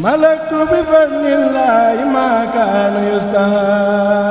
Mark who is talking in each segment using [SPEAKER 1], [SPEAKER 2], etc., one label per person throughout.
[SPEAKER 1] ملكت بفضل الله ما كان يستهاب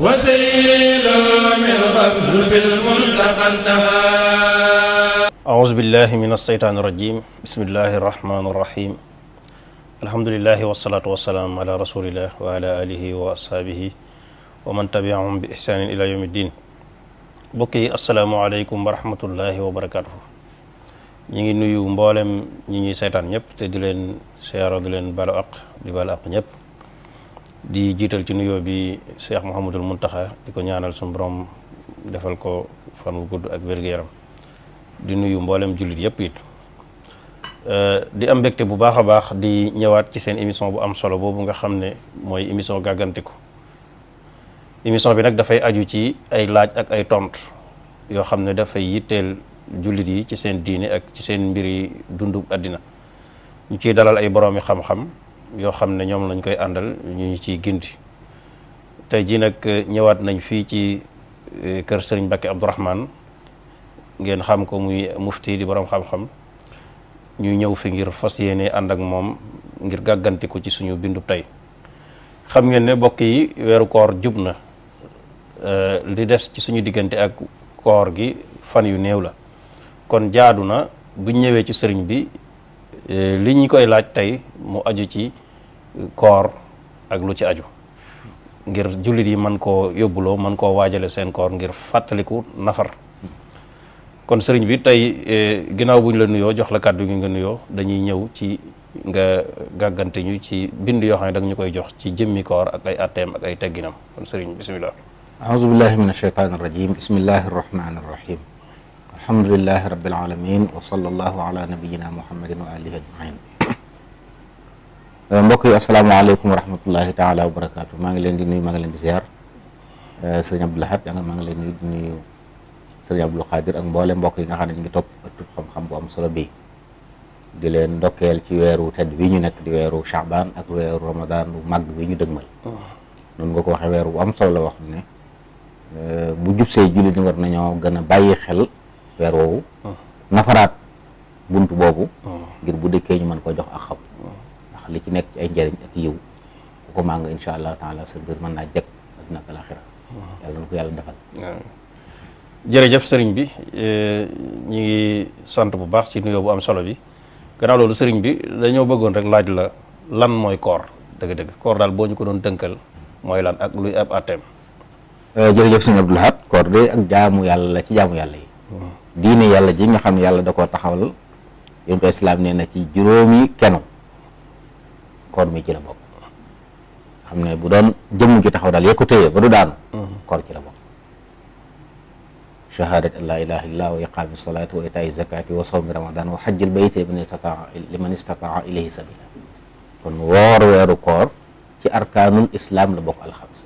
[SPEAKER 1] وسيري له من قبل بالمنتقى انتهى.
[SPEAKER 2] أعوذ بالله من الشيطان الرجيم. بسم الله الرحمن الرحيم. الحمد لله والصلاة والسلام على رسول الله وعلى آله وأصحابه ومن تبعهم بإحسان إلى يوم الدين. mbokk yi asalaamaaleykum wa rahmatullahi wa barakatuhu. ñu ngi nuyu mboolem ñi ñuy seetaan ñëpp te di leen siyaaro di leen balu aq di balu aq ñëpp di jiital ci nuyoo bi Cheikh Mouhamadul Muntaxa di ko ñaanal suñu borom defal ko fan wu gudd ak wér-gu-yaram di nuyu mboolem jullit yëpp it di am mbégte bu baax a baax di ñëwaat ci seen émission bu am solo boobu nga xam ne mooy émission gàggantiku. émission bi nag dafay aju ci ay laaj ak ay tontu yoo xam ne dafay yitteel jullit yi ci seen diine ak ci seen mbiri dundu àddina ñu ciy dalal ay boroomi xam-xam yoo xam ne ñoom lañ koy àndal ñu ciy gindi. tey jii nag ñëwaat nañ fii ci kër Serigne Mbacké Abdourahmane ngeen xam ko muy mufti di borom xam-xam ñu ñëw fi ngir fas yéene ànd ak moom ngir gàggantiku ci suñu bindu tey. xam ngeen ne mbokk yi weeru koor jub na. li des ci suñu diggante ak koor gi fan yu néew la kon jaadu na buñ ñëwee ci sëriñ bi li ñu koy laaj tey mu aju ci koor ak lu ci aju ngir jullit yi mën koo yóbbuloo mën koo waajale seen koor ngir fàttaliku nafar. kon sëriñ bi tey ginnaaw buñ la nuyoo jox la kàddu gi nga nuyoo dañuy ñëw ci nga gàggante ñu ci bind yoo xam ne danga ñu koy jox ci jëmmi koor ak ay atteem ak ay tegginam kon sëriñ bismillah.
[SPEAKER 3] أعوذ بالله من الشيطان الرجيم بسم الله الرحمن الرحيم الحمد لله رب العالمين وصلى الله على نبينا محمد وآله أجمعين. mbokk yi asalaamaaleykum wa rahmatullahi taala wa barakaatu maa ngi leen di nuyu maa ngi leen di ziar sëriñ Abdou Lahad maa ngi leen di nuyu sëriñ Abdou Khadir ak mboole mbokk yi nga xam ne ñu ngi topp ëttub xam-xam bu am solo bii di leen ndokkeel ci weeru tedd wi ñu nekk di weeru Shaaban ak weeru Ramadan bu màgg wi ñu dëgmal noonu nga ko waxee weeru bu am solo la wax ne bu jub see jullit ñi war nañoo gën a bàyyi xel weer woowu nafaraat bunt boobu ngir bu dëkkee ñu mën ko jox ak xam ndax li ci nekk ci ay njëriñ ak yiw bu ko màng insha allah taala sa mbir mën naa jekk addina ak alaxira yàlla na ko yàlla defal.
[SPEAKER 2] jërëjëf sëriñ bi ñu ngi sant bu baax ci nuyoo bu am solo bi gannaaw loolu sëriñ bi dañoo bëggoon rek laaj la lan mooy koor dëgg-dëgg koor daal boo ñu ko doon tënkal mooy lan ak luy ab atteem.
[SPEAKER 3] jërëjëf sëñ Abdou Lahad koor de ak jaamu yàlla la ci jaamu yàlla yi diine yàlla ji nga xam ne yàlla da koo taxawal yonent islaam nee na ci juróomi kenu koor mi ci la bokk xam ne bu doon jëmm ji taxaw daal yee ko téye ba du daanu koor ci la bokk shahadat an la ilaha illallah wa iqaami salati wa itaa'i zakati wa sawmi ramadan wa hajjil bayti liman istataa ilayhi sabila kon woor weeru koor ci arkaanul islam la bokk alxams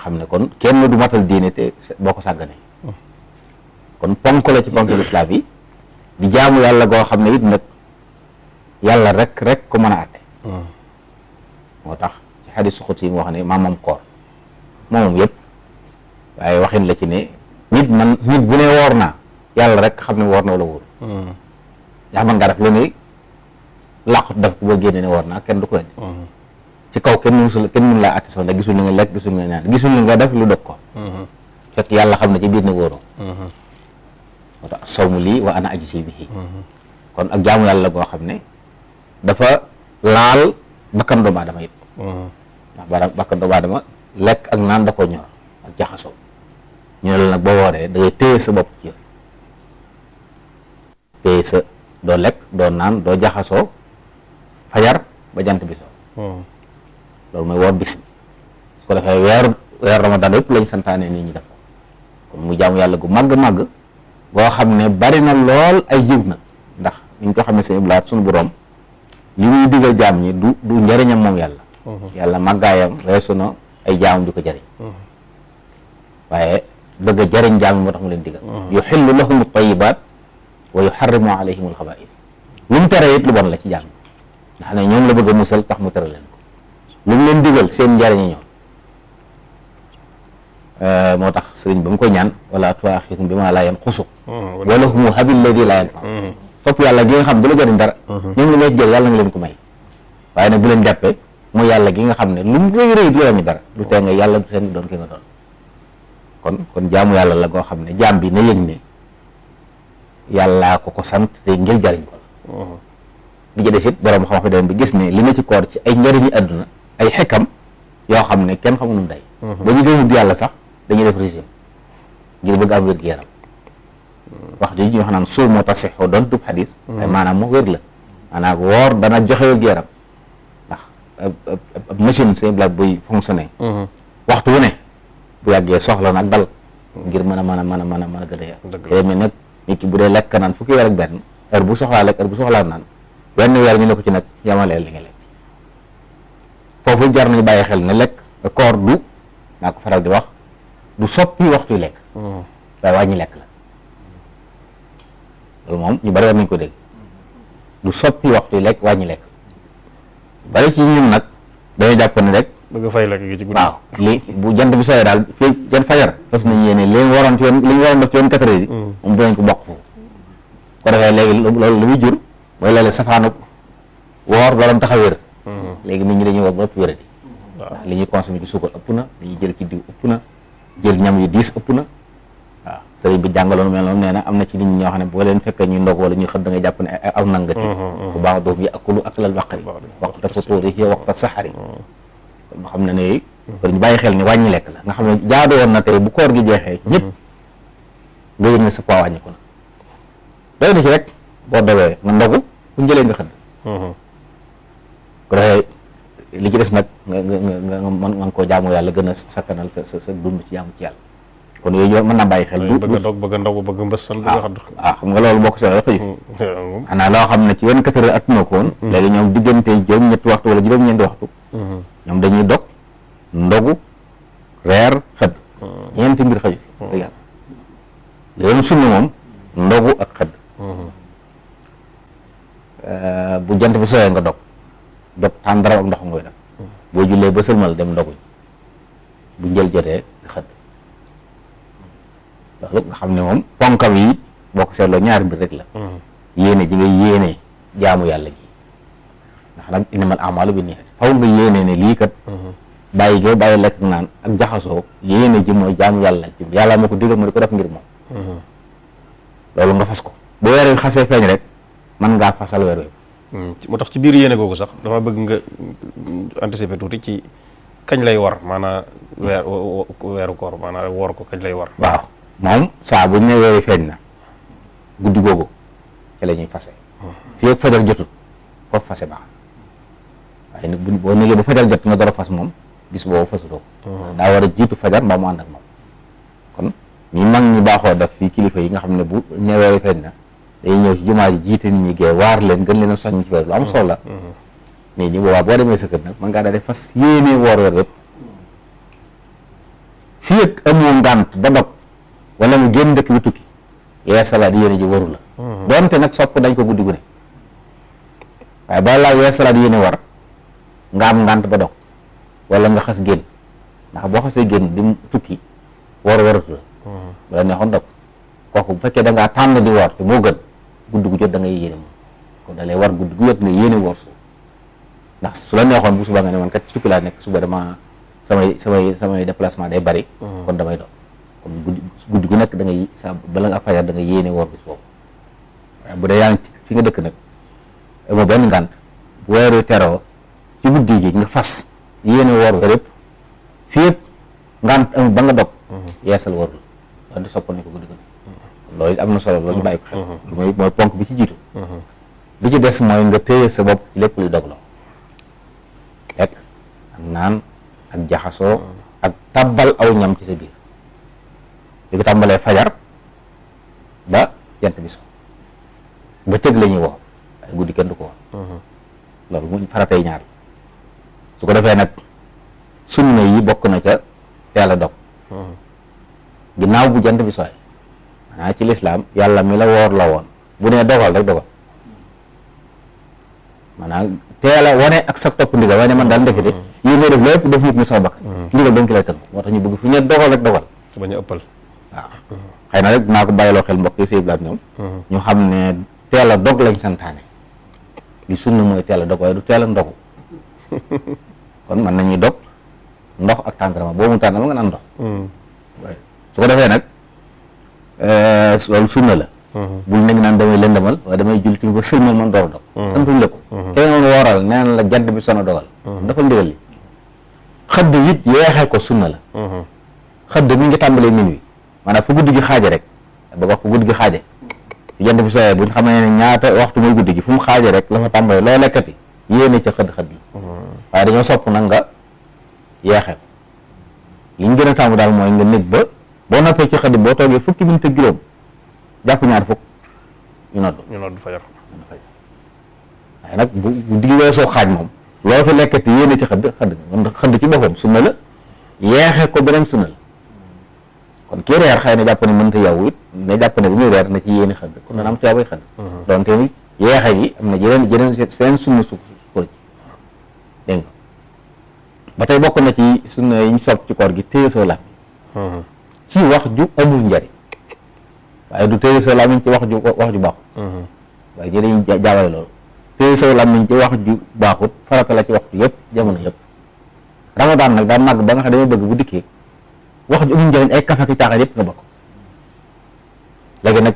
[SPEAKER 3] xam ne kon kenn du matal diine te boo ko sàgganee kon ponk la ci ponk lislaam yi di jaamu yàlla goo xam ne it nag yàlla rek ko mën a àtte moo tax ci xadiisu xudsi yi mu wax ne maa moom koor moom yëpp waaye waxin la ci ne nit bu ne woor naa yàlla rek xam ne woor na wala wóor ndax man ngaa def lu ne làqut daf ko boo génne ne woor naa kenn du ko indi ci kaw kenn mun laa àtte sax ndax gisul li nga lekk gisul nga naan gisul li nga def lu dog ko fekk yàlla xam ne ci biir ne wóoroo moo tax sawmu lii wa ana ajzi bihi kon ak jaamu yàlla goo xam ne dafa laal bakkan doomu aadama it ndax bakkan doomu aadama lekk ak naan da ko ñor ak jaxasoo ñu ne la nag boo wooree da ngay téye sa bopp ci yooyu téye sa doo lekk doo naan doo jaxasoo fajar ba jant bi soo loolu mooy woor bis bi su ko defee weer ramadan yëpp lañ santaane nit ñi def ko kon mu jaamu yàlla gu màgg boo xam ne bari na lool ay yiw nag ndax niñ ko xam ne seen iblaat suñu borom li muy digal jaam ñi du njëriñam moom yàlla yàlla màggaayam weesu na ay jaamam di ko jëriñ waaye bëgg a jëriñ jaam moo tax mu leen digal yuxillu lahum at-tayyibaat wa yuxarrimu alayhim al-xabaa'ith lu mu tere it lu bon la ci jaam ndax ne ñoom la bëgg a musal tax mu tere leen ko lu mu leen digal seen njëriñ ñoom moo tax sëriñ ba mu koy ñaan wala tuaxidhum bimaa laa yanqusu wa lahum habil ladii laa yanfa topp yàlla gi nga xam du la jëriñ dara ñoom lu lay jël yàlla nga leen ko may waaye nag bu leen jàppee mooy yàlla gi nga xam ne lu mu rëy rëy du la ñu dara du tee nga yàlla du tee nga doon ki nga doon kon jaamu yàlla la goo xam ne jaam bi na yëg ne yàllaa ko sant te ngir jariñ ko la bi ci des it borom xam-xam dem bi gis ne li na ci koor ci ay njëriñi àdduna ay xekkam yoo xam ne kenn xamu nu mu day ba ñu gëmut yàlla sax dañuy def régime ngir bëgg am wér-gu-yaram wax jooju ñu wax naan suu moo tasixoo doon tub xadis ay maanaam moo wér la maanaam woor dana joxe wér-gu-yaram ndax ab machine seen blague buy fonctionné waxtu wu ne bu yàggee soxla nag dal ngir mën a gën a yàq mais nag nit ki bu dee lekk naan fukki weer ak benn heure bu soxlaa lekk heure bu soxlaa naan wenn weer ñu ne ko ci nag yamaleel li nga lekk foofu jar nañu bàyyi xel ne lekk koor du naa ko faral di wax du soppi waxtuy lekk waaye wàññi lekk la loolu moom ñu bari war nañu ko dégg du soppi waxtuy lekk wàññi lekk bari ci ñun nag dañoo jàpp ne rek
[SPEAKER 2] bëgg fay lekk gi ci guddi
[SPEAKER 3] waaw li bu jant bi sooyee daal fii jant fajar fas nañu yéene li ñu waroon def ci yoon 4 heures yi moom dinañ ko bokk foofu ko defee léegi loolu lu muy jur mooy léeg-léeg safaanu woor doon tax a wér léegi nit ñi dañuy woor ba ëpp wéradi ndax li ñuy consommé ci suukar ëpp na li ñuy jël ci diw ëpp na jël ñam yu diis ëpp na waaw sëriñ bi jàngaloon mel noonu nee na am na ci nit ñi ñoo xam ne boo leen fekkee ñuy ndog wala ñuy xëdd da ngay jàpp ne aw nangati bu baax doom yi akulu aklal baqari waxta futuurihi waxta saxari kon xam ne ne kon ñu bàyyi xel ni wàññi lekk la nga xam ne jaadu woon na tey bu koor gi jeexee ñëpp nga yëg ne sa poids wàññi ko na doy na ci rek boo dowee nga ndogu bu njëlee nga xëdd ko defee li ci des nag nga mën koo jaamu yàlla gën a sakkanal sa dund ci jaamu ci yàlla kon yooyu mën naa bàyyi xel du
[SPEAKER 2] bëgg a ndogu bëgg mbëssan bëgg a xadd
[SPEAKER 3] waaw xam nga loolu bokk si la xëy xanaa loo xam ne ci 24 heures attuna ko woon léegi ñoom diggante juróom-ñetti waxtu wala juróom-ñeenti waxtu ñoom dañuy dog ndogu reer xëdd ñeenti mbir xëju fi yàlla li doon sunna moom ndogu ak xëdd bu jant bi sooyee nga dog tàndaram ak ndox ngoy def boo jullee ba sëlmal dem ndoguñ bu njël jotee nga xëdd loolu nga xam ne moom ponkam yi boo ko seetloo ñaari mbir rek la yéene ji nga yéene jaamu yàlla gi ndax nag innamal a'maalu binniyaati faw nga yéene ne lii kat bàyyi goo bàyyi lekk naan ak jaxasoo yéene ji mooy jaamu yàlla ji yàlla moo ko digal ma di ko def ngir moom loolu nga fas ko bu weer wi xasee feeñ rek mën ngaa fasal weer wi
[SPEAKER 2] moo tax ci biir yéene googu sax dama bëgg nga anticiper tuuti ci kañ lay war maanaam weeru koor maanaam woor ko kañ lay war
[SPEAKER 3] waaw moom saa buñ ne weeri feeñ na guddi googu te la ñuy fase fii ak fajar jotut foofu fase baax waaye nag boo négee ba fajar jot nga door a fas moom bis boobu fasutoo ko daa war a jiitu fajar mbaa mu ànd ak moom kon ñi mag ñi baaxoo def fii kilifa yi nga xam ne bu ne weeri feeñ na dañuy ñëw ci jumaa ji jiite nit ñi gee waar leen gën leen a soññ ci weer lu am solo la nit ñi boobaa boo demee sa kër nag mën ngaa daal di fas yéenee woor weer yëpp fii ak amoo ngànt ba dog wala mu génn dëkk bi tukki yeesalaat yéene ji waru la doonte nag sopp dañ ko guddi gu ne waaye bala laa yeesalaat yéene war nga am ngànt ba dog wala nga xas génn ndax boo xasee génn di tukki waratu la bala neexoon dog kooku bu fekkee da ngaa tànn di woor te moo gën guddi gu jot da ngay yéene moom kon da lay war guddi gu jot nga yéene woor su ndax su la neexoon bu suba nga ne man kat ci tukki laa nekk suba dama samay déplacement day bari kon damay doon kon guddi gu nekk da ngay bala nga fajar da nga yéene woor bis boobu waaye bu dee yaa ngi fi nga dëkk nag amoo benn ngànt bu weeru teroo ci guddi gi nga fas yéene woor weer yëpp fii yëpp ngànt amul ba nga dog yeesal warul loolu di sopp nañ ko guddi gu nekk loolu it am na solo loolu ñu bàyyi ko xel loolu mooy ponk bi ci jiitu li ci des mooy nga téye sa bopp ci lépp luy dogloo lekk ak naan ak jaxasoo ak tàbbal aw ñam ci sa biir li ko tàmbalee fajar ba jant bi so ba tëg la ñuy woo waaye guddi kenn du ko woon loolu mu faratay ñaar su ko defee nag sunna yi bokk na ca teel a dog ginnaaw bu jant bi sooy maanaam ci lislaam yàlla mi la woor la woon bu nee dogal rek dogal maanaam teel a wane ak sa topp ndigal wane man daal ndekete lii may def lépp def nit ñi sama bakkan ndigal doon ki lay tënk moo tax ñu bëgg fu ñu dogal rek dogal
[SPEAKER 2] bañ a ëppal
[SPEAKER 3] waaw xëy na rek dinaa ko bàyyiloo xel mbokk yi sëy blaat ñoom ñu xam ne teel a dog lañ santaane li sunna mooy teel a dog waaye du teel a ndogu kon mën nañuy dog ndox ak tàndarma boo mu tàndarma nga naan ndox waaye su ko defee nag loolu sunna la bul nekk naan damay lëndamal waaye damay julli tamit ba sëlmal man door a dog santuñ la ko te noonu wooral nee na la jant bi sono dogal dafa ndigal li xëdd it yeexee ko sunna la xëdd mi ngi tàmbalee minuit maanaam fu guddi gi xaaje rek ba wax fu guddi gi xaaje jant bi sooyee buñ xamee ne ñaata waxtu mooy guddi gi fu mu xaaje rek la fa tàmbalee loo lekkati yéene ca xëdd la waaye dañoo sopp nag nga yeexee ko li ñu gën a tàmm daal mooy nga nekk ba boo noppee ci xëdd boo toogee fukki minute ak juróom jàpp ñaar fukk ñu nodd
[SPEAKER 2] fajar
[SPEAKER 3] waaye nag bu guddi gi weesoo xaaj moom loo fi lekkati yéene ci xëdd ci boppam sunna la yeexee ko beneen sunna la kon kii reer xëy na jàpp ne mënta yow it ne jàpp ne bu muy reer na ci yéene xëdd kon dana am tuyaabay xëdd donte ni yeexe gi am na jeneen seen sunna su ko ci dégg nga ba tey bokk na ci sunna yi ñu sopp ci koor gi téye soo làmmiñ ci wax ju amul njariñ waaye du téye soo làmmiñ ci wax ju baaxut waaye ñi dañuy jaawale loolu téye soo làmmiñ ci wax ju baaxut farata la ci waxtu yëpp jamono yëpp ramadaan nag daa màgg ba nga xam ne dama bëgg bu dikkee wax ju amul njariñ ay kafe ki caaxaan yëpp nga bokk léegi nag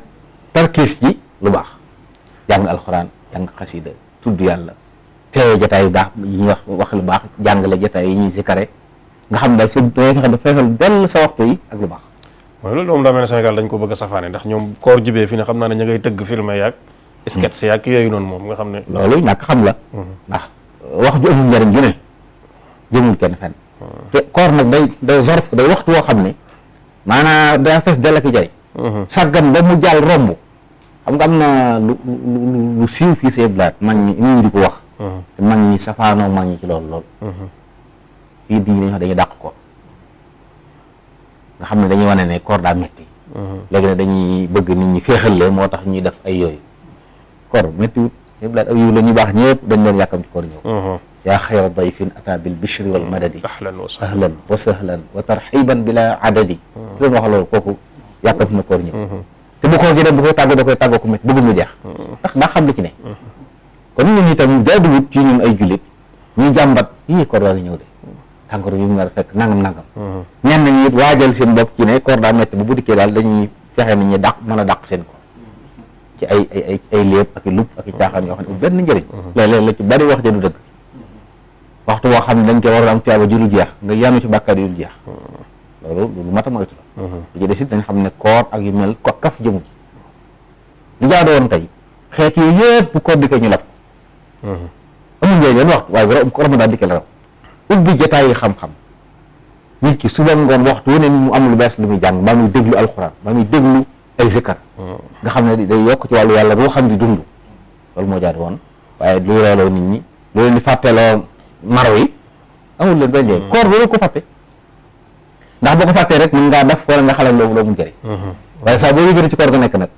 [SPEAKER 3] tarkiis ci lu baax jàng alxuraan jàng xasida tudd yàlla teewee jataay yu baax yi ñuy wax lu baax jàngale jataay yi ñuy sikare nga xam daal su dangay fexe da feesal dell sa waxtu yi ak lu baax
[SPEAKER 2] mooy loolu moom daa mel ne Sénégal dañ ko bëgg a safaane ndax ñoom koor jibee fi ne xam naa ne ñu ngay tëgg film yaag sketch yaag yooyu noonu moom nga xam ne
[SPEAKER 3] loolu ñàkk xam la ndax wax ju amul njariñ ju ne jëmul kenn fenn te koor nag day zorf day waxtu woo xam ne maanaam daa fees dell ak jariñ sàggan ba mu jàll romb xam nga am na lu siiw fii see blaat mag ñi nit ñi di ko wax te mag ñi safaanoo mag ñi ci loolu lool fii di dañu wax dañuy dàq ko nga xam ne dañuy wane ne koor daa metti léegi ne dañuy bëgg nit ñi féexal leen moo tax ñuy def ay yooyu koor méttiwut see blaat aw yiw la ñu baax ñëpp dañ doon yàkkam ci koor ñëw yaa xayra dayfin ata bil bishri wal madadi ahlan wa sahlan wa tarxiban bila adadi ki doon wax loolu kooku yàkkam na koor ñëw te bu koor gi dem bu koy tàggoo da koy tàggoo ko métti bëggul mu jeex ndax daa xam li ci ne kon ñun itam jaaduwut ci ñun ay jullit ñuy jàmbat yii koor waa ngi ñëw de tàngoor yu mu nar a fekk nangam ñenn ñi it waajal seen bopp ci ne koor daa métti bu dikkee daal dañuy fexe nit ñi mën a dàq seen ko ci ay léeb ak i lupp ak i caaxaan yoo xam ne benn njëriñ léeg-léeg la ci bari wax ja du dëgg waxtu boo xam ne dañ koy war a am tuyaaba ju dul jeex nga yanu ci bàkkaar yu dul jeex loolu mat a moytu la li ci des it dañ xam ne koor ak yu mel ko kaf jëmu ci li jaadu woon tey xeet yooyu yëpp bu koor dikkee ñu laf ko amul njëriñ leen waxtu waaye bu Ramadan dikkee la raw ubbi jotaay yi xam-xam nit ki suba ngoon waxtu wu ne mu am lu bees lu muy jàng mbaa muy déglu alxuraan mbaa muy déglu ay zikkar nga xam ne day yokk ci wàllu yàlla boo xam di dund loolu moo jaadu woon waaye luy reeloo nit ñi lu leen di fàtteeloo maro yi amul leen benn njëriñ koor boo ko fàtte ndax boo ko fàttee rek mën ngaa def wala nga xalal loo mu jëriñ waaye saa boo yëgee ci koor ga nekk nag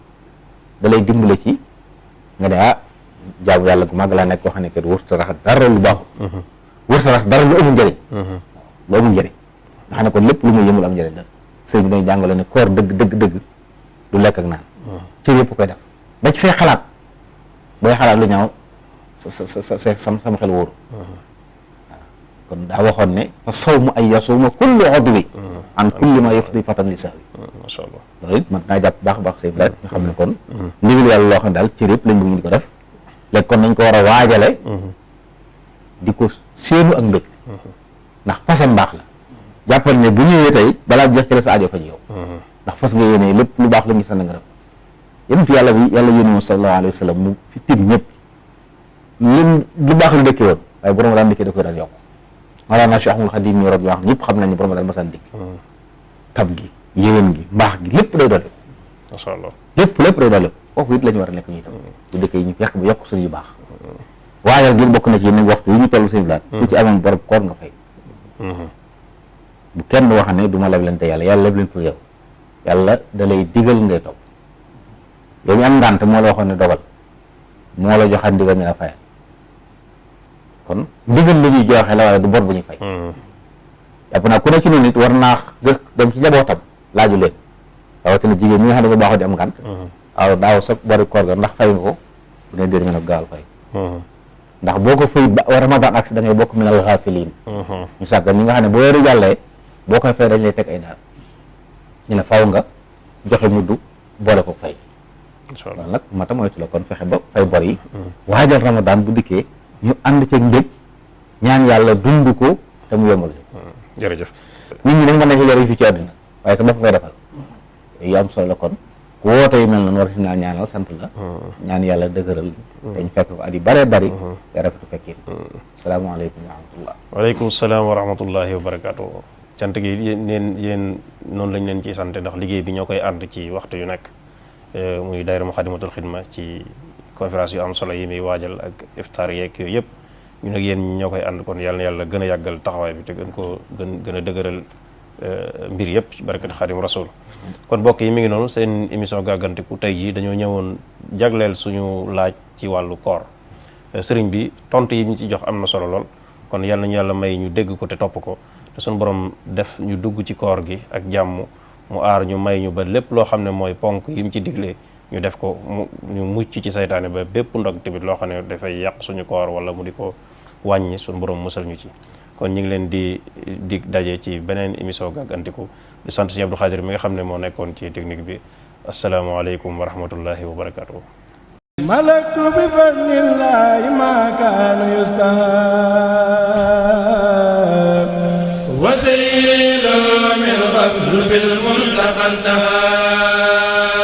[SPEAKER 3] da lay dimbale ci nga ne jaamu yàlla gu màgg laa nekk koo xam ne kat wërta rax dara lu baaxul wërta rax dara lu amul njëriñ lu amul njëriñ nga xam ne kon lépp lu muy yëmul am njëriñ la sëñ bi dañ jàngale ne koor dëgg du lekk ak naan cër yëpp koy def ba ci say xalaat booy xalaat lu ñaaw sama xel wóoru kon daa waxoon ne fa sawmu ay yasuma kullu udwi an kulli ma yafdi fatan li sahwi
[SPEAKER 2] masha Allah
[SPEAKER 3] loolu it man naa jàpp baax a baax sëñ bi ñu xam ne kon ndigal yàlla loo xam ne daal cër yëpp lañ bëgg ñu di ko def léegi kon nañ ko war a waajale di ko séenu ak mbég ndax fasam baax la jàppal ne bu ñëwee tey balaa jeex ci la sa aajo fa yow ndax fas nga yéene lépp lu baax la ngi sant nga def yonent yàlla bi yàlla yónni moom sallallahu alayhi wa sallam mu fi tim ñëpp lu baax lu dëkkee woon waaye bu Ramadan dikkee da koy daan yokk Mawlana Cheikh Ahmadul Khadim ñi radiyallahu anhu ñëpp xam nañ ne bu Ramadan masaan dikk tab gi yéwén gi mbaax gi lépp day dolli
[SPEAKER 2] masha Allah
[SPEAKER 3] lépp day dolli kooku it la ñu war a nekk ñuy tam bu dëkkee ñu fekk bu yokk suñu yu baax waajal gi bokk na ci nag waxtu yi ñu toll seen bilaat ku ci amoon borob koor nga fay bu kenn wax ne du ma leblante yàlla leb leen pour yow yàlla da lay digal ngay topp yow mi am ngànt moo la waxoon ne dogal moo la joxaat ndigal ñu la fayal kon ndigal la ñuy joxe la waaye du bor bu ñuy fay jàpp naa ku ne ci noonu it war naa dem ci njabootam laaju leen rawatina jigéen ñi nga xam ne sa baaxoo di am ngànt waaw daaw sa bori koor ga ndax fay nga ko bu ne déet nga ne gaal fay ndax boo ko fay ba Ramadan ak si da ngay bokk minal ghafilin ñu sàggan ñi nga xam ne bu weeru jàllee boo koy fay dañ lay teg ay daan ñu ne faaw nga joxe muddu boole ko fay loolu nag mata moytu la kon fexe ba fay bor yi waajal Ramadan bu dikkee ñu ànd ceeg mbég ñaan yàlla dund ko te mu yombal
[SPEAKER 2] jërëjëf
[SPEAKER 3] nit ñi nag mën nañ leer yi fi ci àddina waaye sa bopp ngay defal yu am solo la kon ku woote yu mel noonu war si naa ñaanal sant la ñaan yàlla dëgëral dañ fekk ko at yu bëree bëri te rafetu fekkin asalaamaaleykum wa rahmatullah
[SPEAKER 2] waaleykum salaam wa rahmatullahi wa barakaatu cant gi yéen noonu lañ leen ciy sant ndax liggéey bi ñoo koy ànd ci waxtu yu nekk muy daayira Muxaddamatul Xidma ci conférence yu am solo yi muy waajal ak iftaar yeeg yooyu yëpp ñu nag yéen ñoo koy ànd kon yàlla na yàlla gën a yàggal taxawaay bi te gën a dëgëral mbir yëpp ci barkat Xaadim Rasul kon mbokk yi mi ngi noonu seen émission gàggantiku tey jii dañoo ñëwoon jagleel suñu laaj ci wàllu koor sëriñ bi tontu yi ñu ci jox am na solo lool kon yàlla nañu yàlla may ñu dégg ko te topp ko te suñu borom def ñu dugg ci koor gi ak jàmm mu aar ñu may ñu ba lépp loo xam ne mooy ponk yi mu ci diglee ñu def ko ñu mucc ci saytaane ba bépp ndog tamit loo xam ne dafay yàq suñu koor wala mu di ko wàññi suñu borom musal ñu ci kon ñu ngi leen di daje ci beneen émission gàggantiku di sant si Abdou Khadir mi nga xam ne moo nekkoon ci technique bi asalaamaaleykum wa rahmatullahi wa barakatuh
[SPEAKER 1] malaktu bi fadlillahi